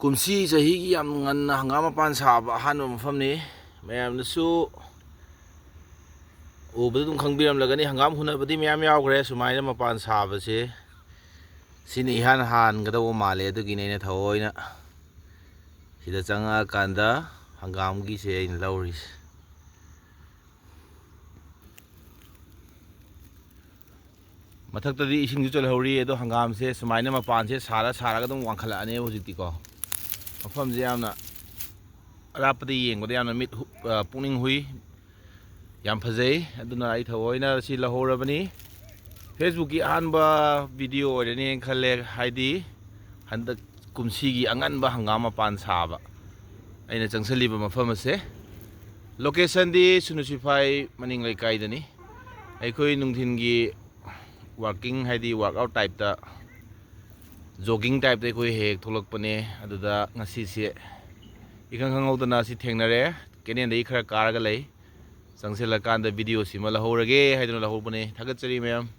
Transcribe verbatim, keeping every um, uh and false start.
ꯀꯨꯝꯁꯤ ꯆꯍꯤꯒꯤ ꯌꯥꯝ ꯉꯟꯅ ꯍꯪꯒꯥꯝ ꯃꯄꯥꯟ ꯁꯥꯕ ꯑꯍꯥꯟꯕ ꯃꯐꯝꯅꯤ꯫ ꯃꯌꯥꯝꯅꯁꯨ ꯎꯕꯗ ꯑꯗꯨꯝ ꯈꯪꯕꯤꯔꯝꯂꯒꯅꯤ, ꯍꯪꯒꯥꯝ ꯍꯨꯟꯅꯕꯗꯤ ꯃꯌꯥꯝ ꯌꯥꯎꯈ꯭ꯔꯦ꯫ ꯁꯨꯃꯥꯏꯅ ꯃꯄꯥꯟ ꯁꯥꯕꯁꯦ ꯁꯤꯅ ꯏꯍꯥꯟ ꯍꯥꯟꯒꯗꯧꯕ ꯃꯥꯜꯂꯦ꯫ ꯑꯗꯨꯒꯤꯅꯦ ꯑꯩꯅ ꯊꯑꯣꯏꯅ ꯁꯤꯗ ꯆꯪꯉꯛꯑꯀꯥꯟꯗ ꯍꯪꯒꯥꯝꯒꯤꯁꯦ ꯑꯩꯅ ꯂꯧꯔꯤꯁꯦ꯫ ꯃꯊꯛꯇꯗꯤ ꯏꯁꯤꯡꯁꯨ ꯆꯜꯍꯧꯔꯤ꯫ ꯑꯗꯣ ꯍꯪꯒꯥꯝꯁꯦ ꯁꯨꯃꯥꯏꯅ ꯃꯄꯥꯟꯁꯦ ꯁꯥꯔ ꯁꯥꯔꯒ ꯑꯗꯨꯝ ꯋꯥꯡꯈꯠꯂꯛꯑꯅꯦꯕ ꯍꯧꯖꯤꯛꯇꯤꯀꯣ꯫ ꯃꯐꯝꯁꯦ ꯌꯥꯝꯅ ꯑꯔꯥꯞꯄꯗ ꯌꯦꯡꯕꯗ ꯌꯥꯝꯅ ꯃꯤꯠ ꯍꯨ-, ꯑ, ꯄꯨꯛꯅꯤꯡ ꯍꯨꯏ꯫ ꯌꯥꯝ ꯐꯖꯩ꯫ ꯑꯗꯨꯅ ꯑꯩ ꯊꯑꯣꯏꯅ ꯁꯤ ꯂꯧꯍꯧꯔꯕꯅꯤ꯫ Facebook-ꯀꯤ ꯑꯍꯥꯟꯕ video ꯑꯣꯏꯔꯅꯤꯅ ꯈꯜꯂꯦ, ꯍꯥꯏꯗꯤ ꯍꯟꯗꯛ ꯀꯨꯝꯁꯤꯒꯤ ꯑꯉꯟꯕ ꯍꯪꯒꯥꯝ ꯃꯄꯥꯟ ꯁꯥꯕ ꯑꯩꯅ ꯆꯪꯁꯤꯜꯂꯤꯕ ꯃꯐꯝ ꯑꯁꯦ꯫ Location-ꯗꯤ ꯁꯨꯅꯨ ꯁꯤꯐꯥꯏ ꯃꯅꯤꯡ ꯂꯩꯀꯥꯏꯗꯅꯤ꯫ ꯑꯩꯈꯣꯏ ꯅꯨꯡꯊꯤꯟꯒꯤ walking, ꯍꯥꯏꯗꯤ workout type-ꯇ, jogging type-ꯇ ꯑꯩꯈꯣꯏ ꯍꯦꯛ ꯍꯦꯛ ꯊꯣꯛꯂꯛꯄꯅꯦ꯫ ꯑꯗꯨꯗ ꯉꯁꯤꯁꯦ ꯏꯈꯪ ꯈꯪꯍꯧꯗꯅ ꯁꯤ ꯊꯦꯡꯅꯔꯦ꯫ Canal-ꯗꯒꯤ ꯈꯔ ꯀꯥꯔꯒ ꯂꯩ꯫ ꯆꯪꯁꯤꯜꯂꯀꯥꯟꯗ video ꯁꯤꯃ ꯂꯧꯍꯧꯔꯒꯦ ꯍꯥꯏꯗꯨꯅ ꯂꯧꯍꯧꯕꯅꯦ꯫ ꯊꯥꯒꯠꯆꯔꯤ ꯃꯌꯥꯝ꯫